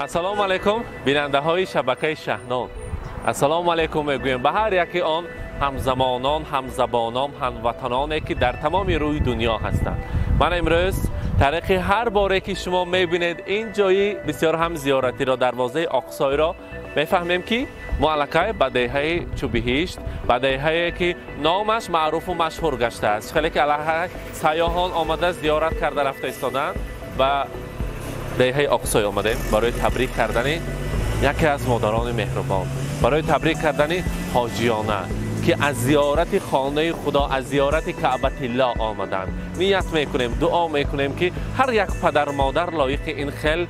Ассалому алайкум, бинандаҳои шабакаи Шаҳнон. Ассалому алайкум мегӯем ба ҳар яке он ҳамзамонон, ҳамзабонон, ҳамватаноне ки дар тамоми рӯи дунё ҳастанд. Ман имрӯз тариқи ҳар боре ки шумо мебинед ин ҷои бисёр ҳам зиёратиро, дарвозаи Оқсойро мефаҳмем ки мо аллакай ба деҳаи Чӯбиҳишт, ба деҳае ки номаш маъруфу машҳур гаштааст, хеле ки аллакай сайёҳон омада зиёрат карда рафта истоданд, ба деҳаи Оқсой омадем барои табрик кардани яке аз модарони меҳрубон, барои табрик кардани ҳоҷиёна ки аз зиёрати хонаи Худо, аз зиёрати Каъбатилло омаданд. Ният мекунем, дуо мекунем ки ҳар як падар модар лоиқи ин хел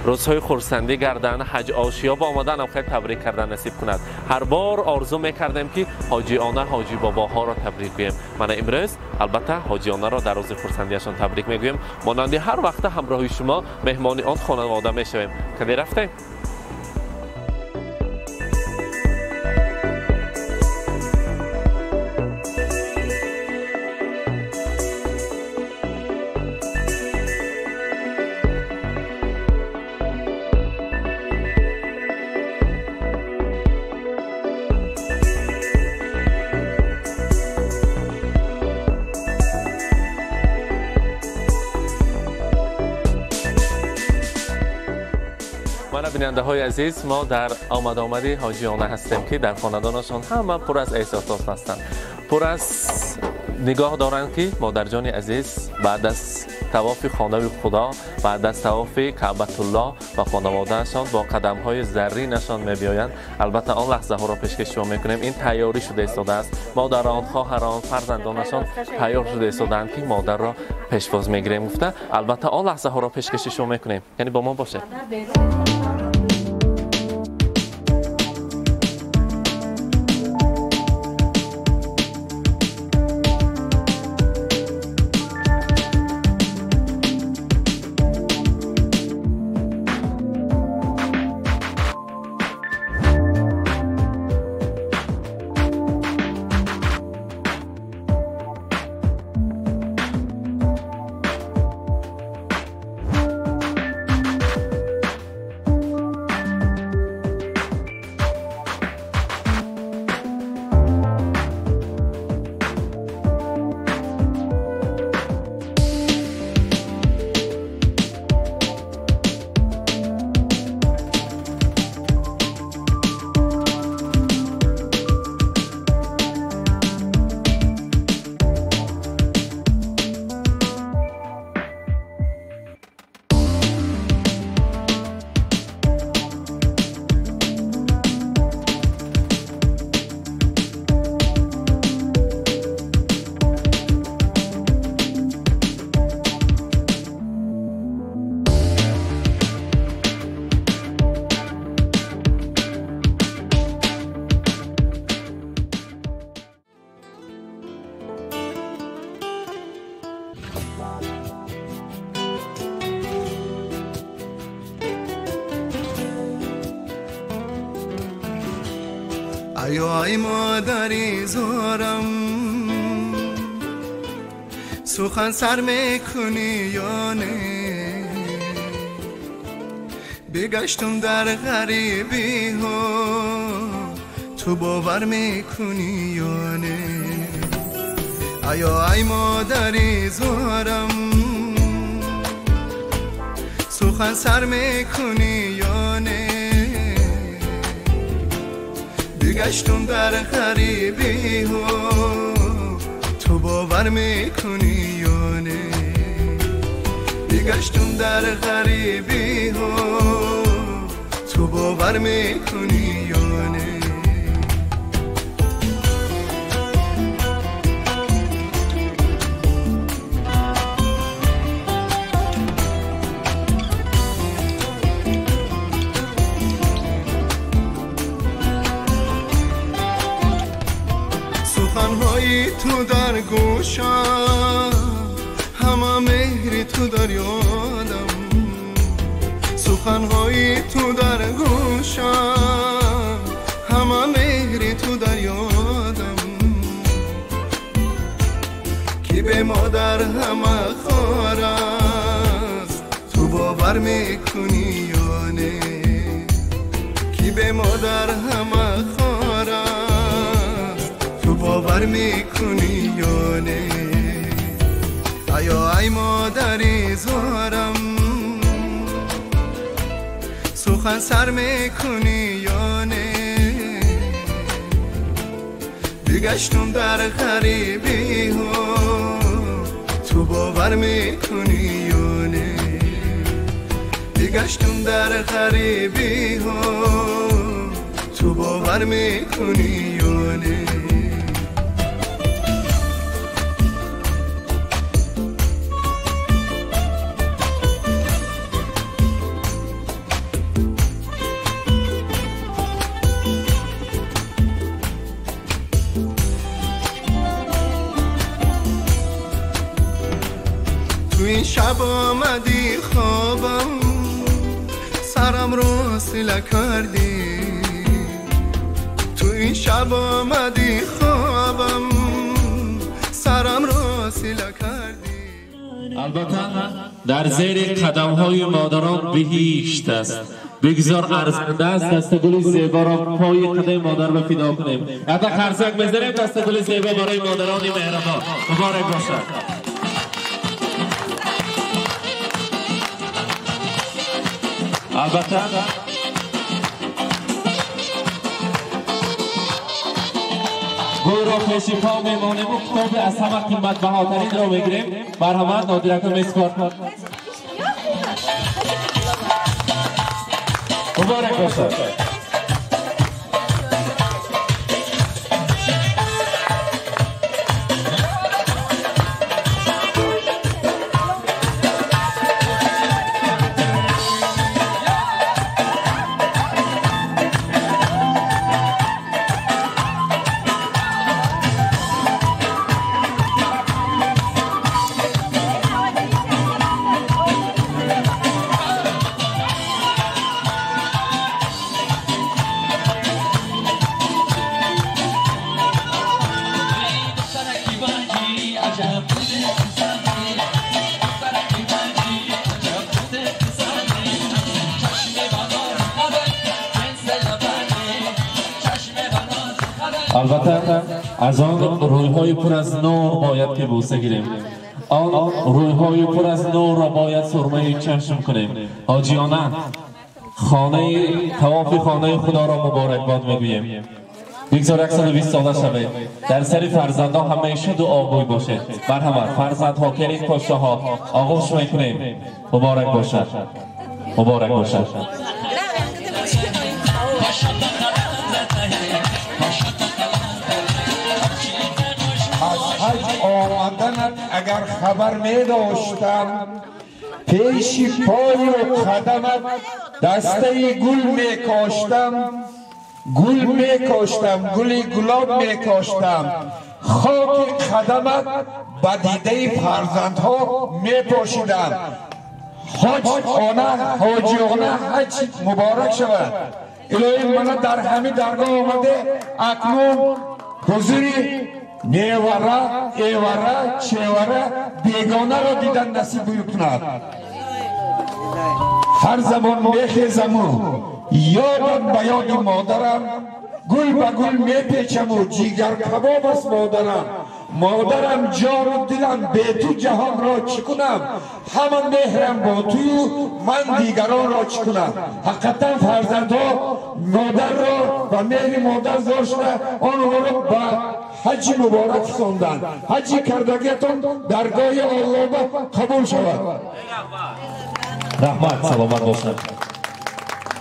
рӯзҳои хурсандӣ гарданд, ҳаҷ ошиёб омаданам хел табрик кардан насиб кунад. Ҳар бор орзу мекардем ки ҳоҷиёна, ҳоҷи бобоҳоро табрик гӯем. Мана имрӯз албатта ҳоҷиёнаро дар рӯзи хурсандиашон табрик мегӯем. Монанди ҳар вақта ҳамроҳи шумо меҳмони он хонавода мешавем. Каде рафтем? Бинандаҳои азиз, мо дар омадомади ҳоҷиёна ҳастем ки дар хонадонашон ҳама пур аз эҳсосот ҳастанд, пур аз нигоҳ доранд ки модарҷони азиз баъд аз тавофи хонаи Худо, баъд аз тавофи Каъбатулло ва хонаводаашон бо қадамҳои зарринашон мебиёянд. Албатта он лаҳзаҳоро пешкаш шумо мекунем. Ин тайёрӣ шуда истодааст. Модарон, хоҳарон, фарзандонашон тайёр шуда истодаанд ки модарро пешвоз мегирем гуфта. Албатта он лаҳзаҳоро пешкаши шумо мекунем. Яъне бо мо бошед. Ай модари зорам, сухан сар мекунӣ ё не? Бигаштум дар ғарибиҳо, ту бовар мекунӣ ё не? Аё ай модари зорам, сухан сар мекунӣ ё не? Бигаштум дар ғарибиҳо, ту бовар мекунӣ ё не? Бигаштум дар ғарибиҳо, ту бовар мекунӣ ё не? Суханҳои ту дар гӯшам, ҳама меҳри ту дар ёдам. Суханҳои ту дар гӯшам, ҳама меҳри ту дар ёдам. Ки бе модар ҳама хор аст, ту бовар мекунӣ ё не? به مادر همه خار است تو باور میکنی یا نه ایا ای مادری زارم سخن سر میکنی یا نه بگشتم در غریبی ها تو باور میکنی یا نه بگشتم در غریبی ها تو باور میکنی یا نه تو این شب آمدی خوابم سرم رو سیله کردی تو این شب آمدی خوابم سرم رو سیله کردی. البته در زیر قدم های مادران بهشت است. بگذار ارزنده است دست گل زیبا را پای قدم مادر به فدا کنیم. حتی خرسک بزنیم دست گل زیبا برای مادران مهربان. مبارک باشد. البته گل را پیش پا میمانیم و کتاب از همه قیمت بهاترین را میگیریم. مرحمت نادرک میسپار. مبارک باشد. البته از آن رویهای پر از نور باید که بوسه گیریم. آن رویهای پر از نور را باید سرمه چشم کنیم. حاجیانه خانه طواف خانه خدا را مبارکباد میگوییم. بگذار 120 ساله شوید. در سر فرزندان همیشه دعاگوی باشید. مرحمت فرزندها کنید پاشته ها آغوش میکنیم. مبارک باشد. مبارک باشد. از حج آمدنت اگر خبر می داشتم پیش پای و قدمت دسته گل می کاشتم گل می کاشتم گل گلاب می کاشتم خاک قدمت به دیده فرزندها می پاشیدم. حاج آنه حاجی آنه حج مبارک شود. الهی من در همین درگاه آمده اکنون حضوری نیوره ایوره چهوره بیگانه را دیدن نصیب کند. هر زمان میخیزم و یادم به یاد مادرم گل به گل میپیچم و جیگر کباب است مادرم. مادرم جان و دلم به تو جهان را چی کنم همه مهرم با تو من دیگران را چی کنم. حقیقتا فرزندها مادر را و مهر مادر داشته آنها را به حج مبارک رساندند. حج کردگیتان درگاه الله قبول شود. رحمت سلامت باشد.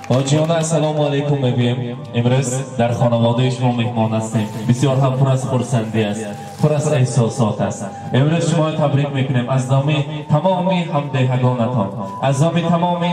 حاجیانه السلام علیکم میگوییم. امروز در خانواده شما مهمان هستیم. بسیار هم پر از خرسندی است، پر از احساسات است. امروز شما تبریک میکنیم از نام تمام همدهگانتان، از نام تمام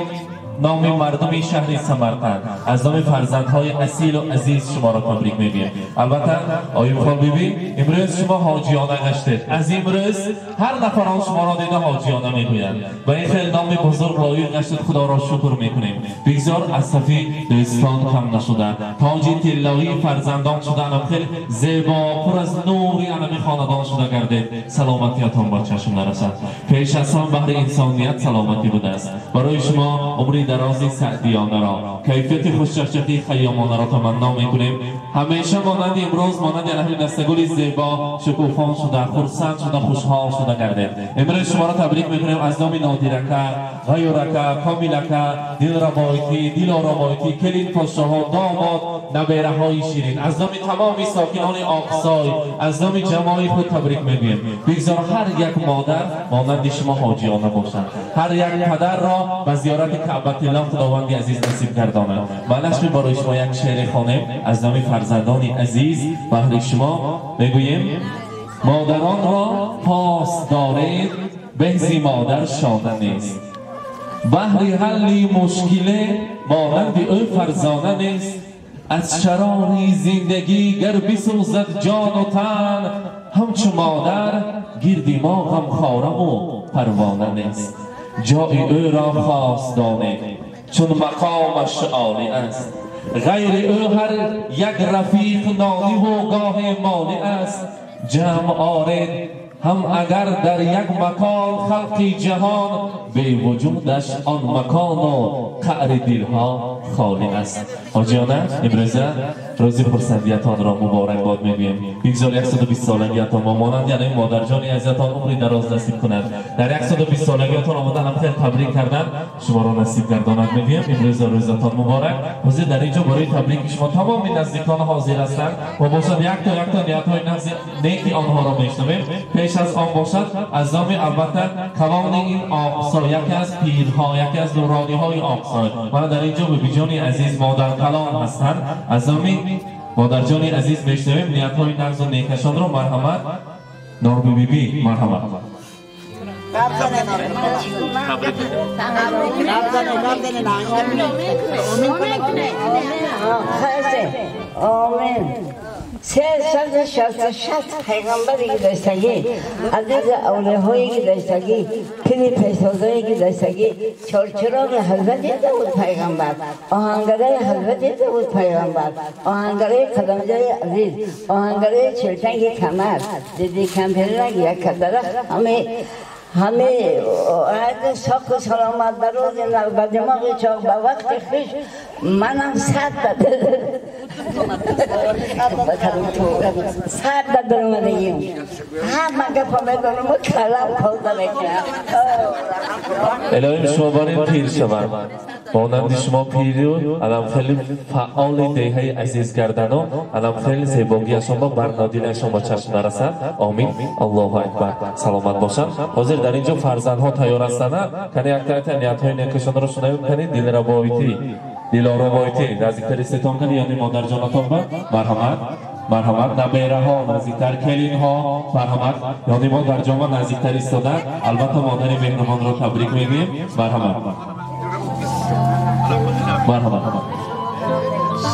نام مردم شهر سمرقند، از نام فرزندهای اصیل و عزیز شما را تبریک میگویم. البته آیوب خان بیبی امروز شما حاجیانه گشتید. از امروز هر نفر آن شما را دیده حاجیانه میگویند و این خیلی نام بزرگ لایق گشتید. خدا را شکر میکنیم. بگذار از صفی دوستان کم نشده، تاج طلایی فرزندان شده، خیلی زیبا پر از نوری انمی خاندان شده گردید. سلامتیتان با چشم نرسد. پیش از آن بهر انسانیت سلامتی بوده است. برای شما عمری дарози саъдиёнаро, кайфияти хушчақчақии хайёмонаро таманно мекунем. Ҳамеша монанди имрӯз, монанди аҳли дастагули зебо шукуфон шуда, хурсанд шуда, хушҳол шуда гардед. Имрӯз шуморо табрик мекунем аз номи Нодирака, Ғайюрака, Комилака, Дилрабойтӣ, Дилоробойтӣ, келин подшоҳо, домод, набераҳои ширин, аз номи тамоми сокинони Оқсой, аз номи ҷамои худ табрик мегӯем. Бигзор ҳар як модар монанди шумо ҳоҷиёна бошад, ҳар як падарро ба зиёрати Каъбатиллоҳ Худованди азиз насиб гардонад. Ва нашми барои шумо як шеъре хонем аз номи фарзандони азиз баҳри шумо мегӯем: модаронро пос доред, беҳзи модар шона нест, баҳри ҳалли мушкиле монанди ӯ фарзона нест. Аз шарори зиндагӣ гар бисӯзад ҷону тан, ҳамчу модар гирди мо ғамхораву парвона нест. Ҷои ӯро хос донед, чун мақомаш олӣ аст, ғайри ӯ ҳар як рафиқ нониву гоҳе молӣ аст. Ҷамъ оред ҳам агар дар як макон халқи ҷаҳон, бевуҷудаш он макону қаъри дилҳо холӣ аст. Ҳоҷиёна, имрӯза рӯзи хурсандиятонро муборакбод мегӯем. Бигзор 120 солагиятон ва монанди ана модарҷони азизатон умри дароз насиб кунад. Дар 120 солагиятон омадан ҳам хел табрик кардан шуморо насиб гардонад мегӯем. Имрӯза рӯзатон муборак. Ҳозир дар инҷо барои табрики шумо тамоми наздикон ҳозир ҳастанд ва бошад якто якто ниятҳои неки онҳоро мешнавем. Пеш аз он бошад аз номи албатта калони ин Оқсой, яке аз пирҳо, яке аз нурониҳои Оқсой, мана дар инҷо бибиҷони азиз модаркалон ҳастанд. Аз номи модарҷони азиз мешнавем ниятҳои нағзу некашонро. Марҳамат, Норбибиби, марҳамат. آمین. 366 پیغمبری که داشتگی، عزیز اولیهایی که داشتگی، پیر پیشتازایی که داشتگی، چارچراغ حضرت داود پیغمبر، آهنگرای حضرت داود پیغمبر، آهنگرای قدمجای عزیز، آهنگرای چلچنگ کمر، دیدی کمپرنگ یک درخت، همه عهد ساق و سلامت به روز به دماغ چاق به وقت خوش. منم 100 در اومدگیم، همه گپا میدونم و کلم کلده میکنم. الهیم شما بارین پیر شوند، مانند شما پیرو الان خیلی فعال دیهه عزیز گردن و الان خیلی زیباگی شما بر نادیل شما چشم نرسد. آمین. الله اکبر. سلامت باشند. حاضر در اینجا فرزندها تیار هستند. کنی یک تا نیت های نیکشان رو شنویم. کنی دلربایتی، دلاربایتی نزدیکتر استان کنی یعنی مادر جانتان با مرحمت، مرحمت. نبیره ها نزدیکتر، کلین ها مرحمت، یعنی مادر جان نزدیکتر ایستادن. البته مادر مهربان رو تبریک میگیم. مرحمت، مرحمت.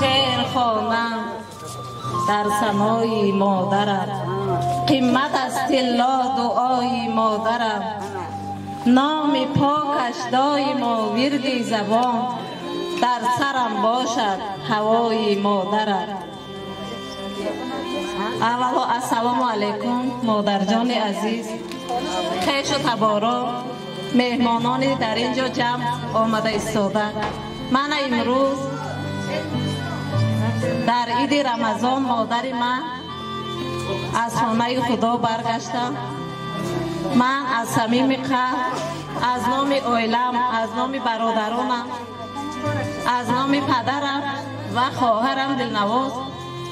شعر خوانم در سمای مادرم، قیمت از طلا دعای مادرم، نام پاکش دایم و ورد زبان، در سرم باشد هوای مادرم. اولو السلام علیکم مادرجان عزیز، خویش و تبارا، مهمانان در اینجا جمع آمده ایستاده. من امروز در عید رمضان مادر من از خانه خدا برگشتم. من از صمیم قلب، از نام عائلم، از نام برادرانم، از نام پدرم و خواهرم دلنواز،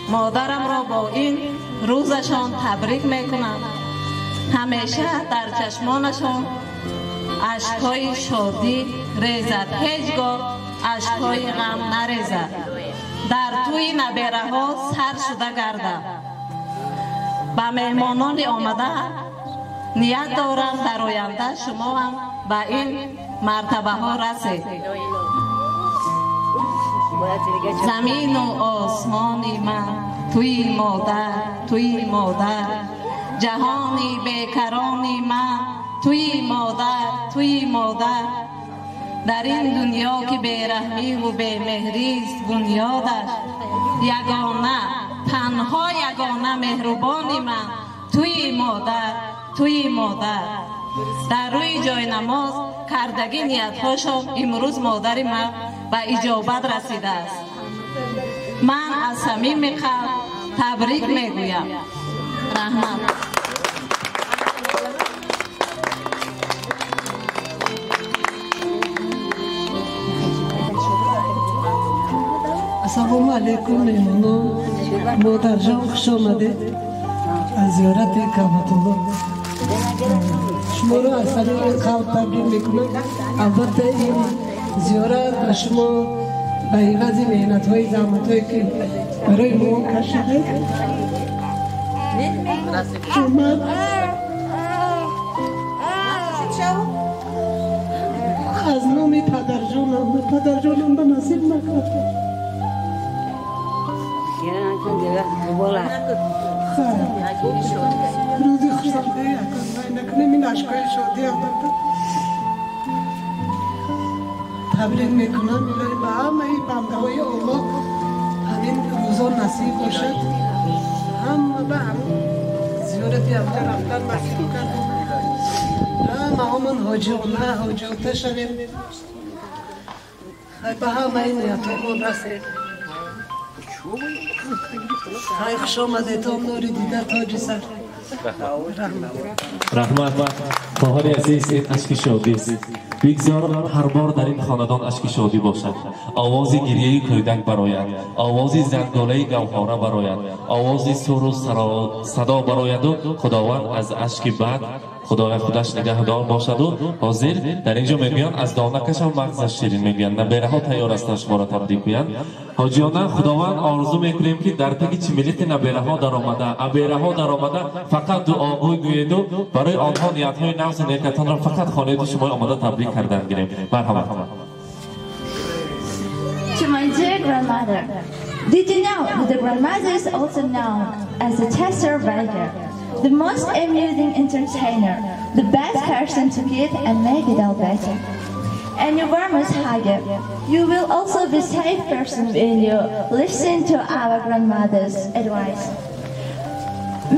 مادرم را با این روزشان تبریک میکنم. همیشه در چشمانشان اشکهای شادی ریزد، هیچگاه اشکهای غم نریزد. در توی نبیره ها سر شده گردد. به مهمانان آمده نیت دارم در آینده شما هم به این مرتبه ها رسید. زمین و آسمانی من توی مادر، توی مادر، جهانی بیکرانی من توی مادر، توی مادر. در این دنیا که بیرحمی و بیمهری است بنیادش، یگانه، تنها یگانه مهربانی من توی مادر، توی مادر. Дар рӯи ҷойнамоз кардагӣ ниятҳошон имрӯз модари ман ба иҷобат расидааст. Ман аз самими қалб табрик мегӯям. Раҳмат. Ассалому алайкум, меҳмонон. Модарҷон, хуш омадед аз зиёрати Каъбатуллоҳ. Шуморо аз самими қалб табрик мекунам. Албатта ин зиёрат ба шумо ба ивази меҳнатҳои заҳматҳое ки барои мо кашидед. Ман аз номи падарҷонам, падарҷонам ба насиб накард. Рӯзи хушҳолӣ накунем, ин ашкҳои шодӣ албатта. Табрик мекунам илоҳӣ ба ҳамаи бандаҳои Аллоҳ ҳамин рӯзо насиб бошад. Ҳама ба зиёрати ҳамҷа рафтан насиб кард. Ҳамаҳомон ҳоҷиона ҳоҷиота шавем, ба ҳамаи ниятҳомон расем. Ай хуш омадетон, нури дида тоҷи сар. Раҳмат. Хоҳари азиз, ин ашки шодист. Бигзор ҳар бор дар ин хонадон ашки шодӣ бошад. Овози гирияи кӯдак барояд, овози занголаи гавҳора барояд, овози суру садо барояду Худованд аз ашки бад Худоя худаш нигаҳдор бошаду. Ҳозир дар инҷо мегӯянд аз донакашам мағзаш ширин мегӯянд. Набераҳо тайёр ҳастанд шуморо табрик гӯянд. Ҳоҷиёна, Худованд орзу мекунем ки дар таги чимилити набераҳо даромада, абераҳо даромада фақат дуогӯй гӯеду барои онҳо ниятҳои нағзу некатонро фақат хонеду шумои омода табрик кардан гирем. Марҳамат. To my dear grandmother, did you know that the grandmother is also known as the tester baker, the most amusing entertainer, the best person to give and make it all better? And your warmest hug. You will also be safe person when you listen to our grandmother's advice.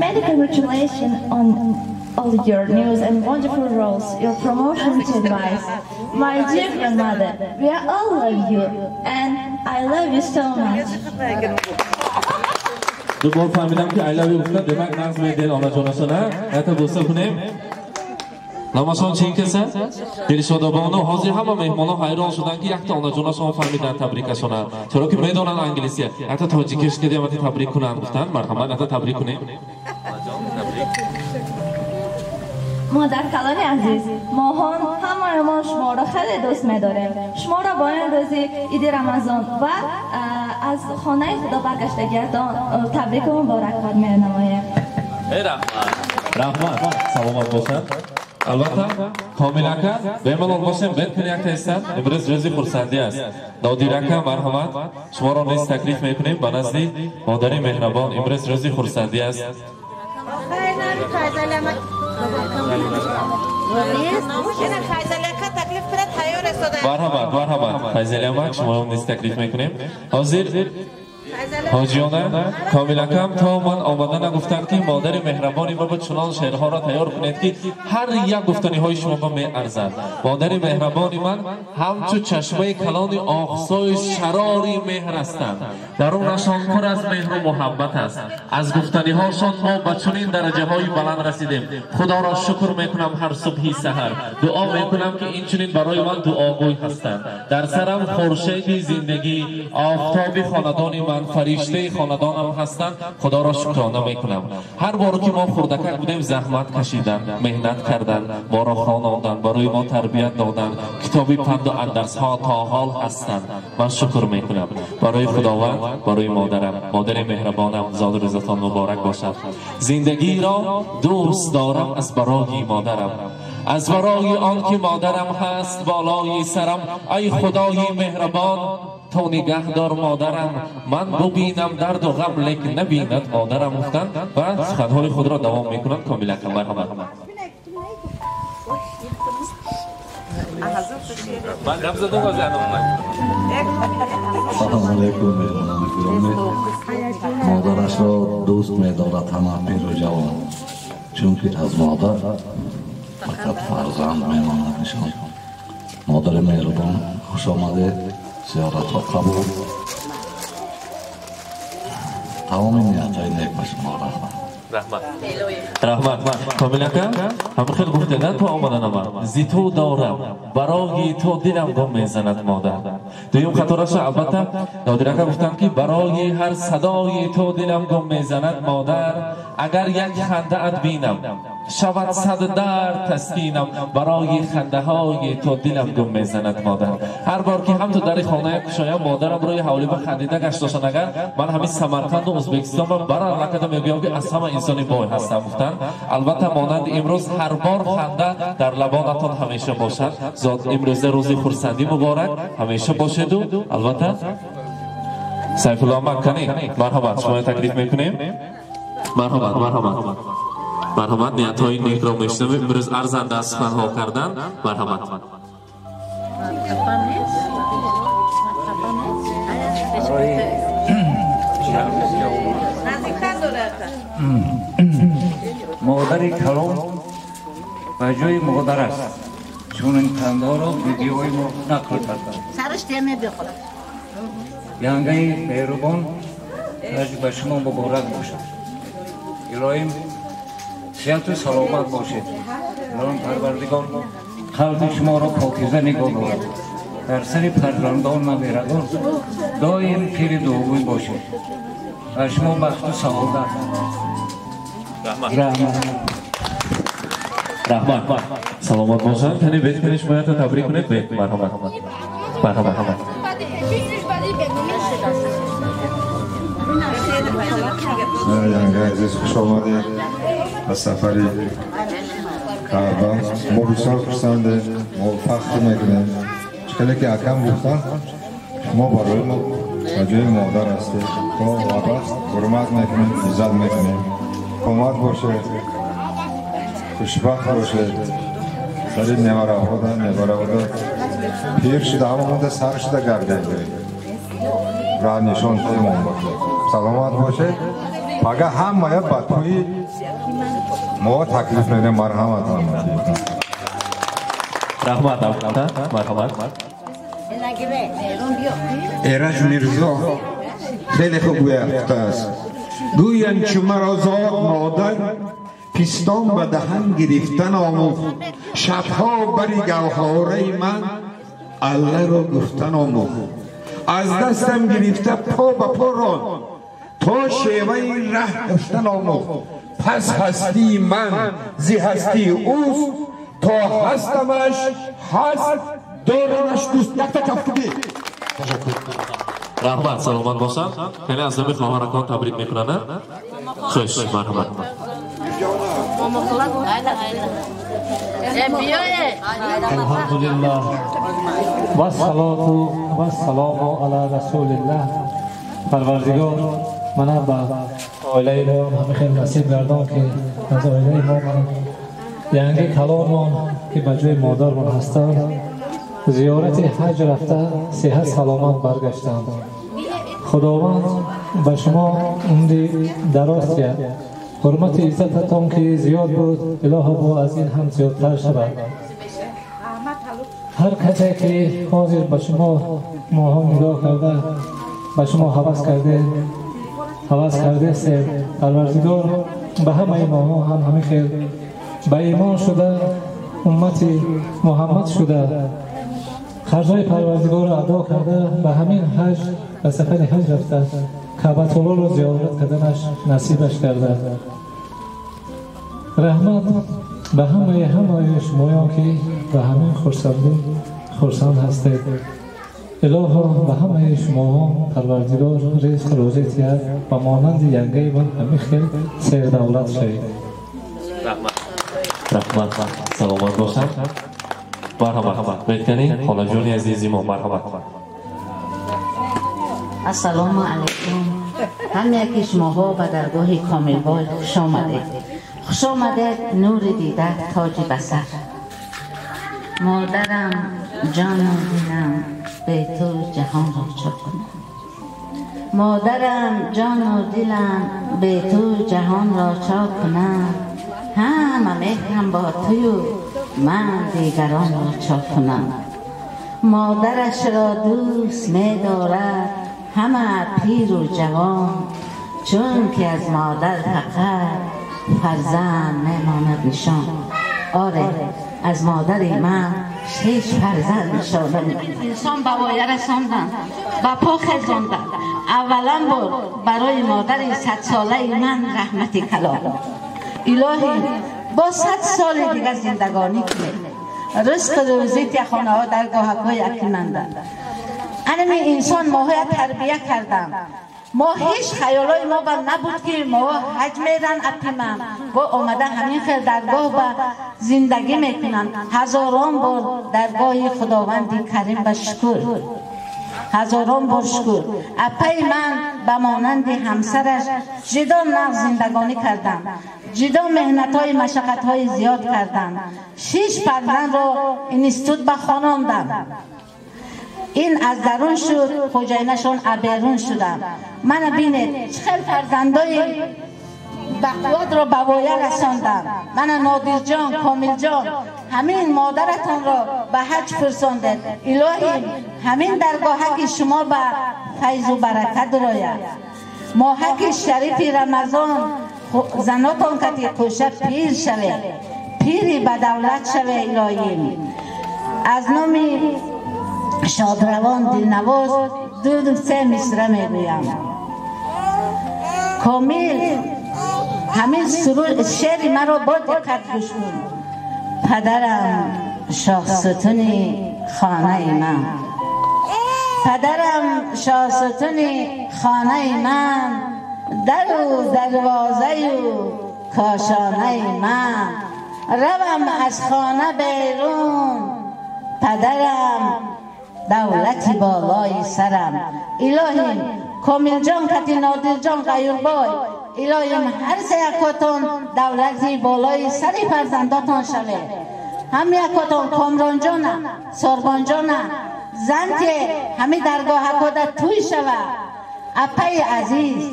Many congratulations on all your news and wonderful roles, your promotion to advice. My dear grandmother, we all love you, and I love you so much. Ду бор фаҳмидам ки I love you гуфтан, демак нағз медиҳед онаҷонашона. Ята бӯса кунем. Номашон чин каса? Дилшодобону. Ҳозир ҳама меҳмонон ҳайрон шуданд ки якта онаҷонашон фаҳмиданд табрикашона. Чаро ки медонанд англисия. Якта тоҷикиш кардем, якта табрик кунанд гуфтанд. Марҳамат, якта табрик кунем. Модаркалони азиз, моҳон ҳамаи мо шуморо хеле дӯст медорем. Шуморо бо ин рӯзи иди Рамазон ва аз хонаи Худо баргаштагиятон табрику муборакбод менамоем. Раҳмат, раҳмат, саломат бошад. Албатта, Комил ака, бемалол бошем, бед кунӣ якта ҳисса. Имрӯз рӯзи хурсандӣ аст. Нодир ака, марҳамат, шуморо низ таклиф мекунем ба назди модари меҳрабон. Имрӯз рӯзи хурсандӣ аст. Марҳамат, марҳамат, Файзали амак, шуморо низ таклиф мекунем. Ҳозир ҳоҷиёна, Комил акам то ман омада нагуфтанд ки модари меҳрабони ма ба чунон шеърҳоро тайёр кунед ки ҳар як гуфтаниҳои шумо ба меарзад. Модари меҳрабони ман ҳамчу чашмаи калони оғсои шарори меҳр ҳастанд. Дарунашон пур аз меҳру муҳаббат аст. Аз гуфтаниҳошон мо ба чунин дараҷаҳои баланд расидем. Худоро шукр мекунам ҳар субҳи саҳар. Дуо мекунам ки инчунин барои ман дуогӯй ҳастанд. Дар сарам хуршеди зиндагӣ, офтоби хонадони ман, фариштаи хонадонам ҳастанд. Худоро шукрона мекунам. Ҳар бор ки мо хурдакак будем, заҳмат кашиданд, меҳнат карданд, моро хононданд, барои мо тарбият доданд. Китоби панду андарсҳо то ҳол ҳастанд. Ман шукр мекунам барои Худованд, барои модарам. Модари меҳрабонам, зоду рӯзатон муборак бошад. Зиндагиро дӯст дорам аз барои модарам, аз барои он ки модарам ҳаст болои сарам. Ай Худои меҳрабон, то нигаҳдор модарам, ман бубинам дарду ғам, лекин набинад модарам гуфтанд ва суханҳои худро давом мекунанд. Комил ака, марҳамат. Салом алейкум, меҳмонони гиромӣ. Модарашро дӯст медорад ҳама пиру ҷавон, чунки аз модар Фақат фарзанд мемонад нишон. Модари меҳрубон, хуш омадед, зиёратҳо қабул. Тамоми ниятҳои нек ба шумо раҳмат. Раҳмат. Раҳмат. Комил ака, ҳам хел гуфтеда то омаданама. Зи ту дорам, барои ту дилам гум мезанад модар. Дуюм қатораша албатта Нодир ака гуфтанд ки барои ҳар садои ту дилам гум мезанад модар, агар як хандаат бинам шавад сад дард таскинам, барои хандаҳои ту дилам гум мезанад модар. Ҳар бор ки ҳам ту дари хонаям кушоям, модарам рӯи ҳавлӣ ба хандида гашт дошт. Агар ман ҳамин Самарқанду Ӯзбекистон ба барар накарда мегӯям ки аз ҳама инсони бой ҳастам гуфтанд. Албатта монанди имрӯз ҳар бор ханда дар лабонатон ҳамеша бошад. Зот имрӯза рӯзи хурсандӣ муборак ҳамеша бошеду. Албатта Сайфулло Маккани, марҳамат, шуморо таклиф мекунем. Марҳамат, марҳамат. Марҳамат, ниятҳои некро мешунавем. Имрӯз арзанда суханҳо кардан. Марҳамат. Модари калон ба ҷои модар аст. Чунин хандаҳоро бибиҳои мо нақл карданд. Янгаи меҳрубон ба шумо муборак бошад. Илоҳим сиҳату саломат бошед. Илоҳим Парвардигор қалби шуморо покиза нигоҳ дорад. Дар сари фарзандон наберагон доим пири дуогӯй бошед. Ба шумо бахту саодат. Раҳмат. Раҳмат. Саломат бошанд. Тани бет кунед, шуморо табрик кунед. Бет, марҳамат. Марҳамат. Янга азиз, хуш омадед ба сафари Каъба. Мо бисёр хурсандем, мо фахр мекунем. Чӣ хеле ки акам гуфтанд, шумо барои мо ба ҷои модар ҳастед. То абад ҳурмат мекунем, иззат мекунем. Қомат бошед, хушбахт бошед. Сари невараҳода, невараҳода пир шуда, ҳама монда сар шуда гардем. Раҳ нишон шудемон бошед. Саломат бошед. Пага ҳамая ба тӯи мо таклиф медем. Марҳаматон. Раҳмат, марҳамат. Эраҷ Мирзо хеле хуб гуфтааст. Гӯянд чу маро зод модар, пистон ба даҳан гирифтан омӯхт. Шабҳо бари гавҳораи ман алларо гуфтан омӯхт. Аз дастам гирифта по ба по ронд, то шеваи раҳ доштан омӯхт. Пас ҳастии ман зи ҳастии ӯст, то ҳастамаш ҳаст дорамаш дӯст. Якта кафкубӣ. Раҳмат, саломат бошанд. Хеле аз номи хоҳаракон табрик мекунанд. Хуш, марҳамат. Алҳамдулиллаҳ вассалоту вассалому ала расулиллаҳ. Парвардигор мана ба оилаи мо ҳамин хел насиб гардон ки аз оилаи мо янги калонмон ки ба ҷои модармон ҳастанд зиёрати ҳаҷ рафта сиҳат саломат баргаштанд. Худованд ба шумо умри дароз диҳад. Ҳурмати иззататон ки зиёд буд, илоҳо бо аз ин ҳам зиёдтар шавад. Ҳар касе ки ҳозир ба шумо моҳо нигоҳ карда, ба шумо ҳавас кардесем, Парвардигор ба ҳамаи моҳо ҳам ҳамин хел ба имон шуда, уммати Муҳаммад шуда, қарзҳои Парвардигорро адо карда, ба ҳамин ҳаҷ, ба сафари ҳаҷ рафта, Каъбатуллоҳро зиёрат карданаш насибаш карда. Раҳмат ба ҳамаи шумоён ки ба ҳамин хурсандӣ хурсанд ҳастед. Илоҳо ба ҳамаи шумоҳо Парвардигор ризқ рӯзӣ диҳад ва монанди янгаи ман ҳамин хел сердавлат шавед. Раҳмат, саломат бошанд. Марҳамат, беҳтарин холаҷони азизи мо, марҳамат. Ассалому алайкум. Ҳам яки шумоҳо ба даргоҳи Комилбой хуш омадед. Хуш омадед, нури дида, тоҷи басар. Модарам, ҷону дилам, бе ту ҷаҳонро чо кунам. Модарам, ҷону дилам, бе ту ҷаҳонро чо кунам. Ҳама меҳрам бо тую من دیگران را چا کنم. مادرش را دوست می دارد همه پیر و جوان، چون که از مادر فقط فرزند می ماند نشان. آره از مادر من 6 فرزند نشان. انسان به وایه رساندن، به پا خزاندن. اولا بار برای مادر 100 ساله من رحمت کلام. الهی با 100 سال دیگه زندگانی کنه. رزق روزی تی خانه ها درگاهک های اکیمندن. انمی انسان ماهای تربیه کردم. ما هیچ خیالای ما بر نبود که ما حج میرن اپیمن با آمده همین خیل درگاه با زندگی میکنن. هزاران بار درگاه خداوندی کریم به شکر، هزاران بار شکر. اپای من به مانند همسرش جدا نغز زندگانی کردم، جدا مهنت های مشقت های زیاد کردم. 6 فرزند را اینستوت به خاناندم. این از درون شد، خوجینشون ابرون شدم. من بینید چه فرزندای بقوت را به وایه رساندم. من نادر جان، کامل جان، همین مادرتان را به حج فرساندید. الهی همین درگاهک شما به فیض و برکت راید. ماهک شریف رمضان زناتان کتی کوشه پیر شوه، پیری به دولت شوه. الهی از نام شادروان دلنواز 2 3 مصره میگویم. کامل همین سرور شعر مرا با دقت گوش کن. پدرم شاهستون خانه من، پدرم شاهستون خانه من، در و دروازه و کاشانه من، روم از خانه بیرون، پدرم دولتی بالای سرم. الهیم کامل جان کتی نادر جان غیور بای، الهیم هر سه یکاتون دولتی بالای سری فرزنداتان شوه. هم یکاتون کامران جانه، ساربان جانه، زن که همه درگاه کاده توی شوه. اپای عزیز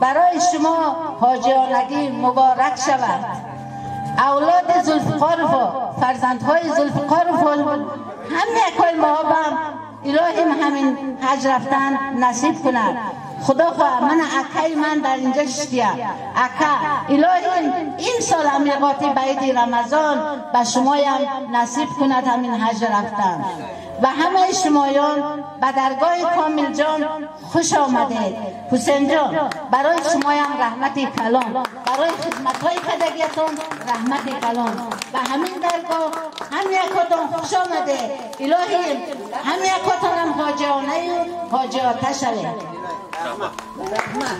برای شما حاجیانگی مبارک شود. اولاد ذوالفقار و فرزندهای ذوالفقار و هم یکای محابم الهیم همین حج رفتن نصیب کند. خدا خواه من اکای من در اینجا شدیم. اکا الهیم این سال امیقاتی بعید رمضان به شمایم نصیب کند همین حج رفتن. و همه شمایان به درگاه کامل جان خوش آمدید. حسین جان برای شمایم رحمت کلان، برای خدمت های کدگیتون رحمت کلان. و همین درگاه هم یکاتون خوش آمده. الهی هم یکاتون هم حاجیانه و حاجیاته شوید.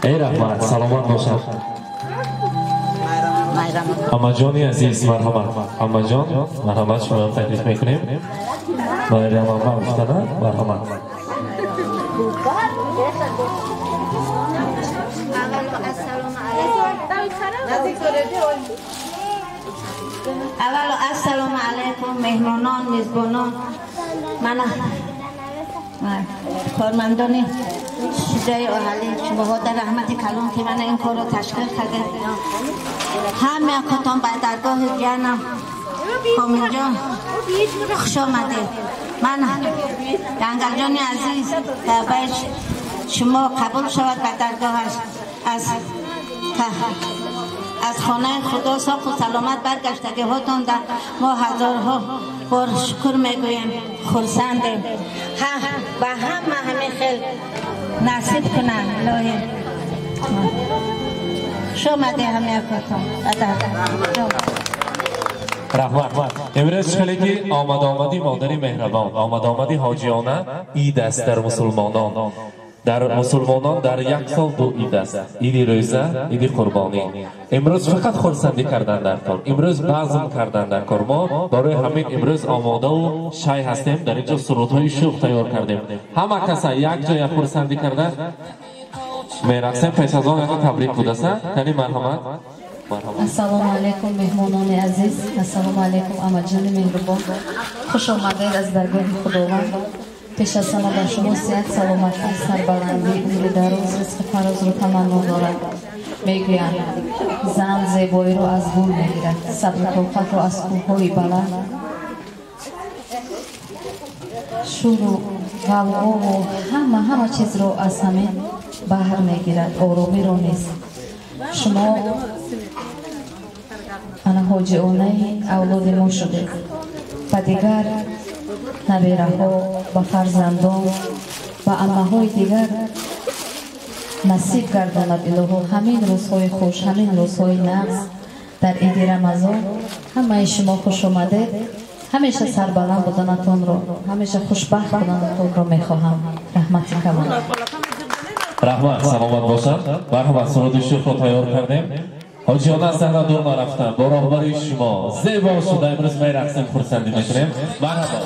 ای رحمت سلامت باشد. اما جانی عزیز مرحمت. اما جان مرحمت، شما هم تکلیف میکنیم. مریم اما افتادن مرحمت. اول السلام علیکم مهمانان، میزبانان، من کارمندان شجاع اهالی شما در رحمت کلان که من این کار رو تشکیل کرده. همه کتان بر درگاه جانم کامل جان خوش آمده. من جنگل جان عزیز شما قبول شود به درگاهش. از خانه خدا ساق و سلامت برگشتگی هاتون در ما هزارها بار شکر میگوییم، خرسندیم و همه همه خیل نصیب کنن. الهی خوش آمده همه کاتون. رحمت. امروز خیلی که آمد آمدی مادری مهربان، آمد آمدی حاجیانه عید است در مسلمانان. در مسلمانان در یک سال 2 عید است، عید روزه، عید قربانی. امروز فقط خرسندی کردن در کار، امروز بزم کردن در کار. ما برای همین امروز آماده و شای هستیم. در اینجا سرودهای شوخ تیار کردیم. همه کسا یک جای خرسندی کردن میرقصیم. پیش از آن تبریک بوده است. یعنی مرحمت. السلام علیکم مهمانان عزیز، السلام علیکم امجان مهربان، خوش آمدید از درگاه خداوند. پیش از همه بر شما صحت، سلامتی، سربلندی، عمر دراز، رزق فراز رو تمنا دارم. میگویند زن زیبایی رو از گل میگیرد، صبر و طاقت رو از کوههای بلند، Шуру ғавғову ҳама чизро аз ҳамин баҳр мегирад, оромиро низ. Шумо ана ҳоҷионаи авлоди мо шудед. Ба дигар набераҳо, ба фарзандон, ба аммаҳои дигар насиб гардонад илоҳо ҳамин рӯзҳои хуш, ҳамин рӯзҳои нағз дар иди Рамазон. Ҳамаи шумо хуш омадед. Ҳамеша сарбаланд буданатонро, ҳамеша хушбахт буданатонро мехоҳам. Раҳмати калон. Раҳмат, саломат бошанд. Марҳамат, суруди шӯхро тайёр кардем. Ҳоҷиёна аз саҳна дур нарафтанд. Бо роҳбарии шумо зебо шуда имрӯз мерақсем, хурсандӣ мекунем. Марҳабо.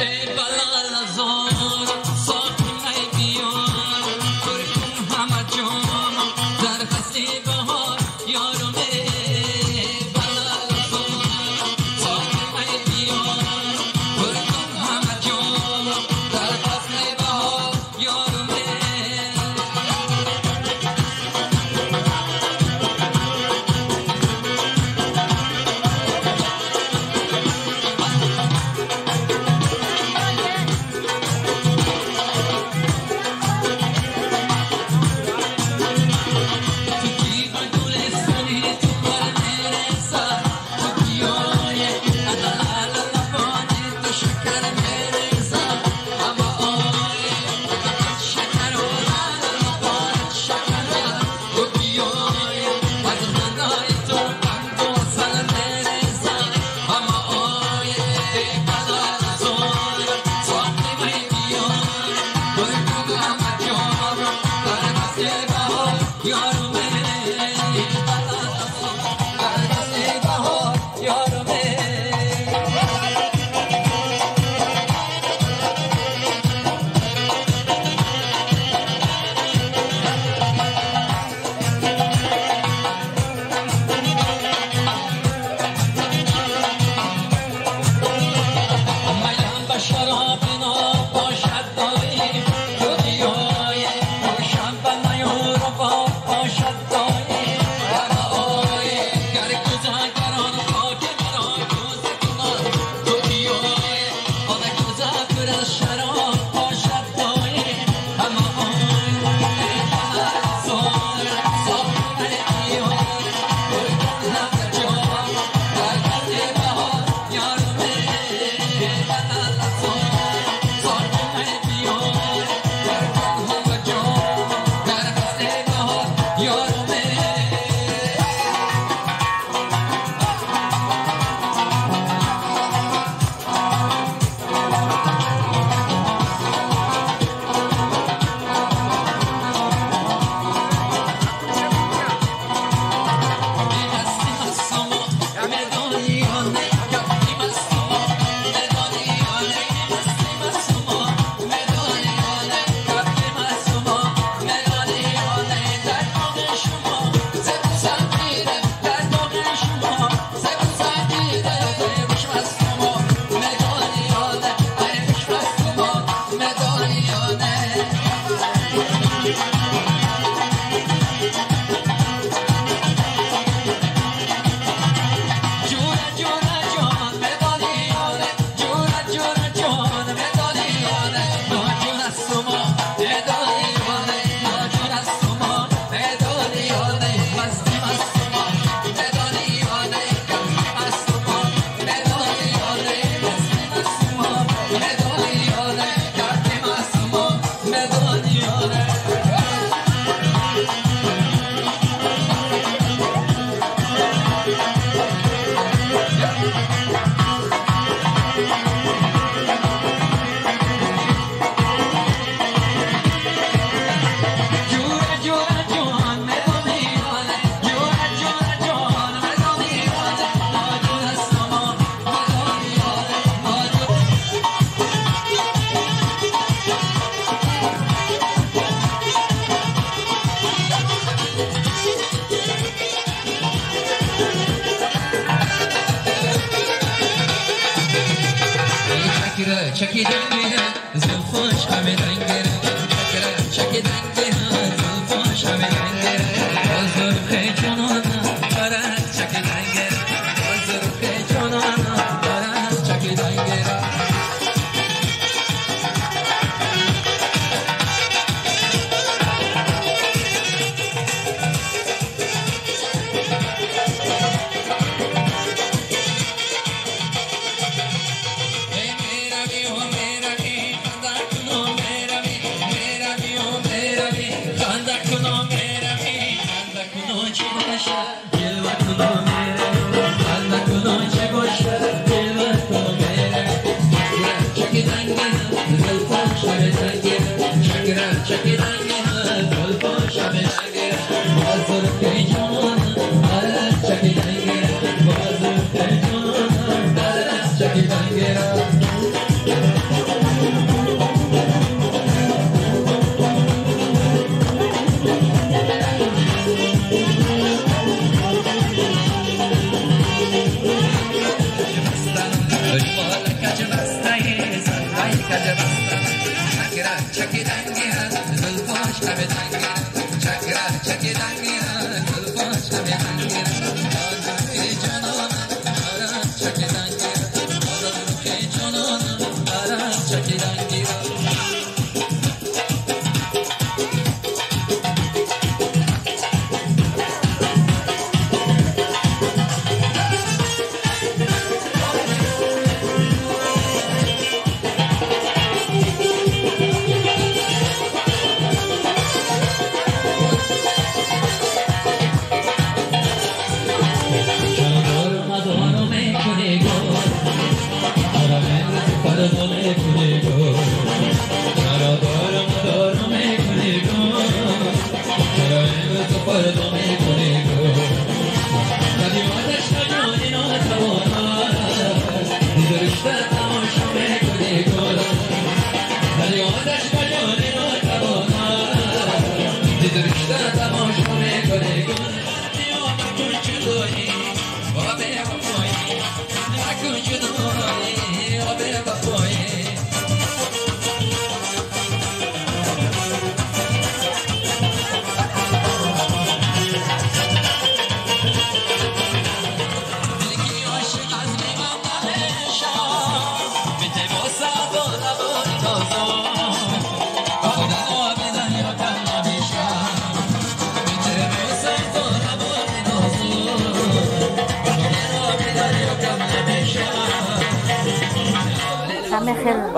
Ey balalar zor, Fatıma'yı diyor. Thank you.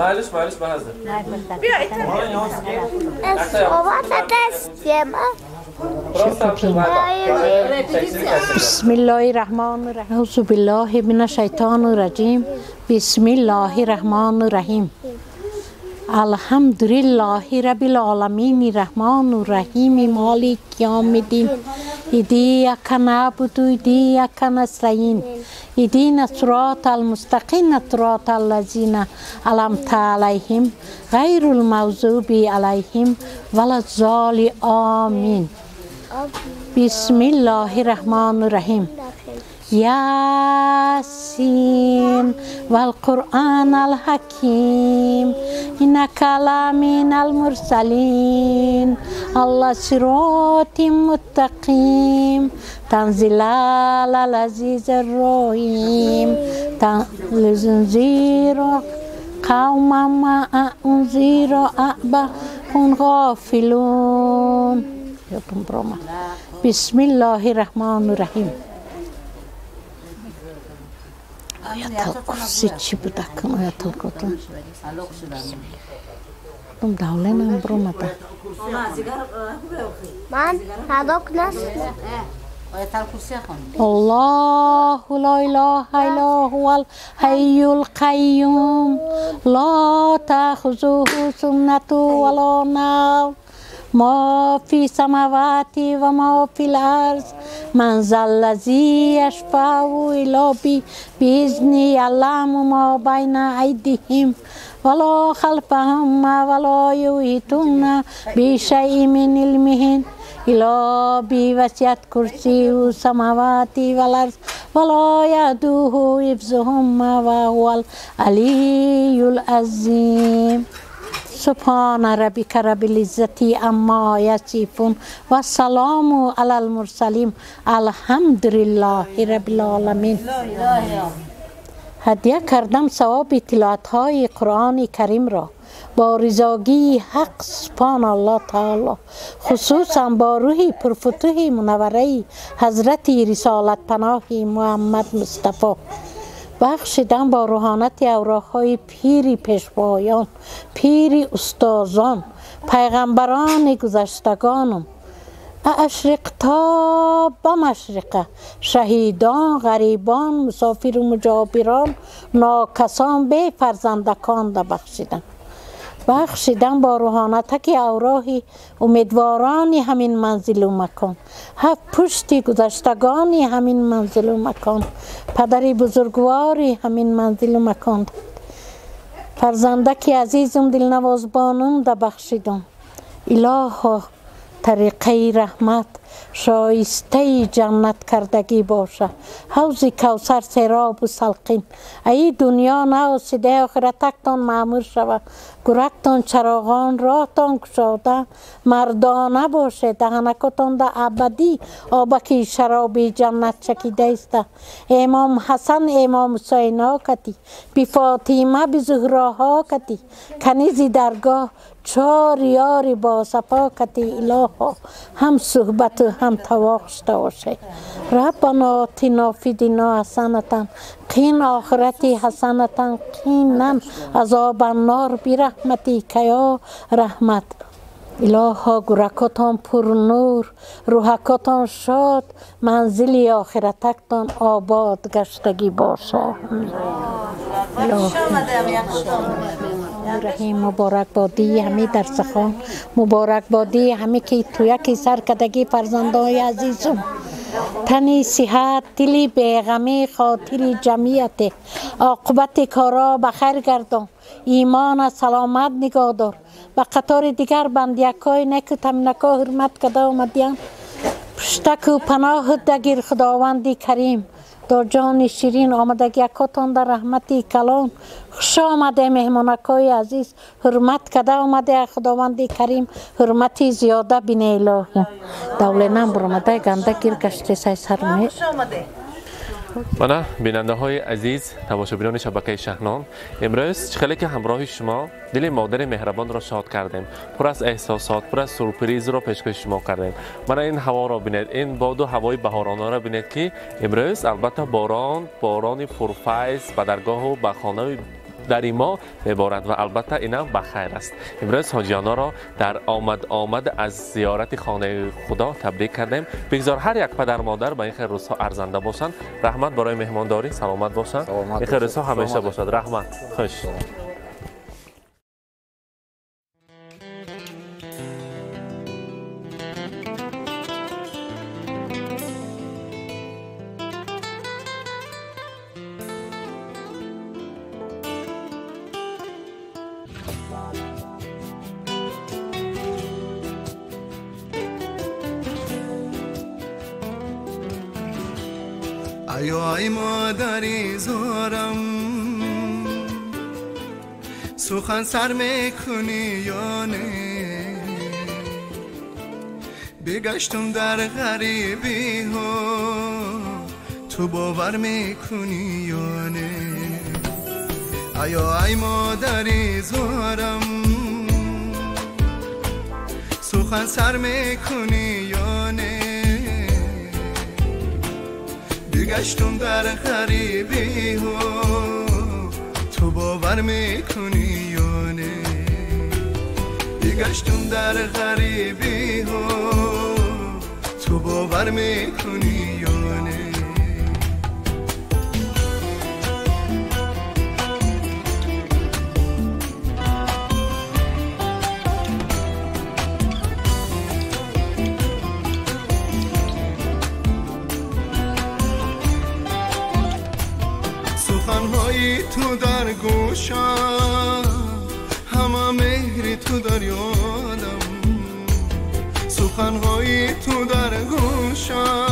Майлиш, майлиш, ба ҳазр. بسم الله الرحمن الرحیم. اعوذ بالله من الشیطان الرجیم. بسم الله الرحمن الرحیم. الحمد لله رب العالمین الرحمن الرحیم مالک یوم الدین. ایاک نعبد و ایاک نستعین. اهدنا الصراط المستقیم صراط الذین انعمت علیهم غیر المغضوب علیهم ولا الضالین. آمین. بسم الله الرحمن الرحیم. یاسین والقرآن الحکیم انک لمن المرسلین علی صراط مستقیم تنزیل العزیز الرحیم تنزیل قوما ما انذر ابهم غافلون. بسم الله الرحمن الرحیم. آیت الکرسی چی بود اکن آیت الکرسی دولنم برومده من هداک نست. الله لا اله الا هو الحي القیوم لا تأخذه سنة ولا نوم ما في السماوات وما في الأرض من ذا الذي يشفع إلا بإذنه يعلم ما بين أيديهم ولا خلفهم ولا يحيطون بشيء من علمه إلا بوسعت كرسيه السماوات والأرض ولا يؤوده حفظهما وهو العلي العظيم. سبحان ربك رب العزة عما يصفون والسلام على المرسلين الحمد لله رب العالمین. هدیه کردم ثواب تلاوت‌های قرآن کریم را با رضاگی حق سبحان الله تعالی، خصوصا با روح پرفتوح منوره حضرت رسالت پناه محمد مصطفی. بخشیدم با روحانت اوراقهای پیری پیشوایان، پیری استادان، پیغمبران گذشتگانم، اشرق تا به مشرقه، شهیدان، غریبان، مسافر و مجابران، ناکسان، به فرزندکان ده بخشیدم. بخشیدم با روحانتک اوراح امیدواران همین منزل و مکان، هفت پشتی گذشتگان همین منزل و مکان، پدر بزرگواری همین منزل و مکان، فرزندک عزیزم دلنواز بانم ده بخشیدم. الها طریقه رحمت شایسته جنت کردگی باشه، حوض کوثر سراب و سلقین، ای دنیا ناسیده آخرتکتان معمور شود، گرکتان چراغان راهتان کشاده مردانه باشه، دهنکتان ده ابدی آبکی شراب جنت چکیده است. امام حسن امام حسین ها کتی، بی فاطمه بی زهراها کتی، کنیزی درگاه چهار یاری با صفا کتی. الها هم صحبت و هم تواق شده باشه. ربنا آتنا فی دنیا حسنة قین آخرتی حسنة قینا عذاب النار برحمتک یا رحمت. الها گورکاتان پر نور، روحکاتان شاد، منزل آخرتکتان آباد گشتگی باشه. رحیم مبارک بادی همی درسخان، مبارک بادی همی که تو یکی سرکدگی فرزندای عزیزم، تنی صحت، دلی بیغمی، خاطر جمعیت، عاقبت کارا بخیر گردان، ایمان سلامت نگاه دار، به قطار دیگر بندیکای نکو تمنکا حرمت کده آمدیم، پشتک و پناه دگیر خداوندی کریم، در جان شیرین آمدگی یکاتان در رحمتی کلان. خوش آمده مهمانکای عزیز، حرمت کده آمده خداوندی کریم، حرمتی زیاده بینه الهی. دولنم برآمده گنده گیر گشته سای سرمه. мана бинандаҳои азиз, тамошобинони шабакаи Шаҳнон, имрӯз хеле ки ҳамроҳи шумо дили модари меҳрабонро шод кардем, пур аз эҳсосот, пур аз сюрпризро пешкаши шумо кардем. Мана ин ҳаворо бинед, ин боду ҳавои баҳоронаро бинед, ки имрӯз албатта борон, борони пурфайз ба даргоҳу ба хонаи дар ин моҳ меборад ва албатта инам ба хайр аст. Имрӯз ҳоҷиёнро дар омад аз зиёрати хонаи Худо табрик кардем. Бигзор ҳар як падар модар ба ин хайр рӯзҳо арзанда бошанд. Раҳмат барои меҳмондорӣ, саломат бошанд. Ин хайр рӯзҳо ҳамеша бошад. Раҳмат. Хуш. ای مادری زارم، سخن سر میکنی یا نه؟ بگشتم در غریبی ها، تو باور میکنی یا نه؟ آیا ای مادری زارم، سخن سر میکنی یا نه؟ بگشتم در غریبی ها، تو باور میکنی یا نه؟ بگشتم در غریبی ها، تو باور میکنی یا نه؟ سخنهای تو در گوشم، همه مهری تو در یادم. سخنهای تو در گوشم،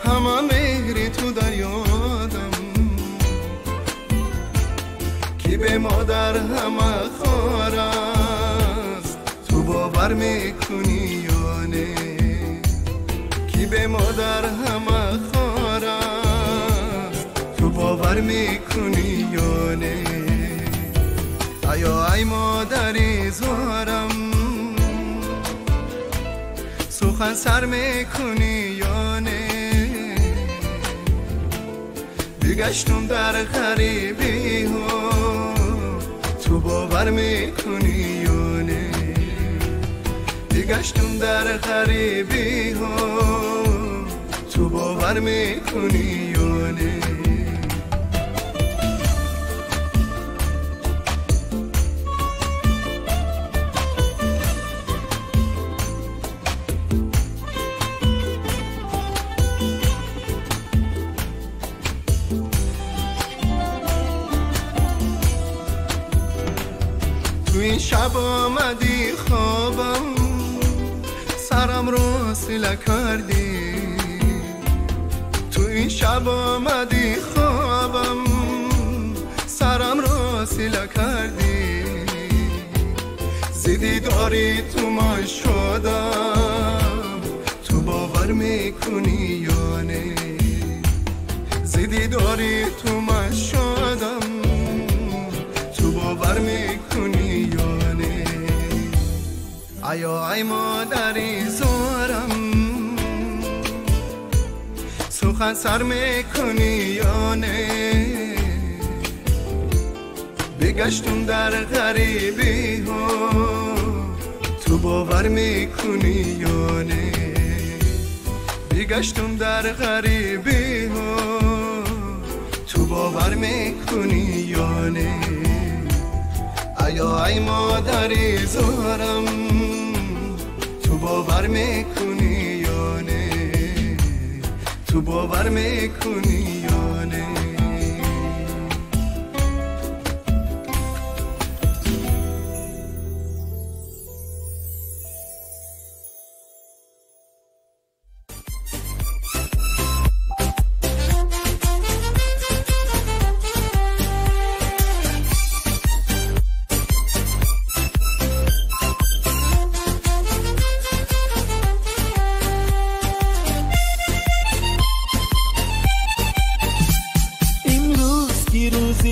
همه مهری تو در یادم. که به مادر همه خار است، تو باور میکنی یا نه؟ که به مادر همه خار است، تو باور میکنی یا نه؟ آیا ای مادری زارم، سخن سر میکنی یا نه؟ بگشتم در غریبی ها، تو باور میکنی یا نه؟ بگشتم در غریبی ها، تو باور میکنی یا نه؟ شب آمدی خوابم، سرم رو سیله کردی. تو این شب آمدی خوابم، سرم رو سیله کردی. زیدی داری تو ما شدم، تو باور میکنی یا نه؟ زیدی داری تو ما شدم، تو باور میکنی یا نه؟ آیا ای مادری زارم، سخن سر میکنی یا نه؟ بگشتم در غریبی ها، تو باور میکنی یا نه؟ بگشتم در غریبی ها، تو باور میکنی یا نه؟ آیا ای مادری زارم، تو باور میکنی یا نه؟ تو باور میکنی یا نه؟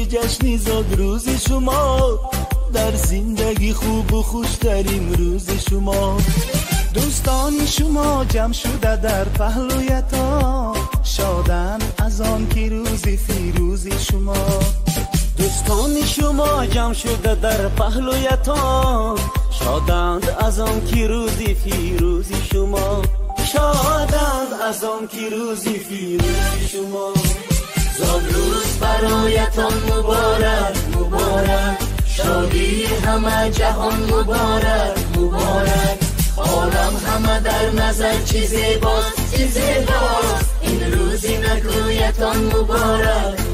جشن زاد روز شما، در زندگی خوب و خوشترین روز شما. دوستان شما جمع شده در پهلویتان، شادن از آن که روز فیروز شما. Дӯстони шумо ҷамъ шуда дар паҳлӯятон, шоданд аз он ки рӯзи фирӯзи шумо, шоданд аз он ки рӯзи фирӯзи шумо. Зодрӯз бароятон муборак, муборак, шодии ҳама ҷаҳон муборак, муборак. Олам ҳама дар назар чӣ зебост, чӣ зебост, ин рӯзи нагӯятон муборак.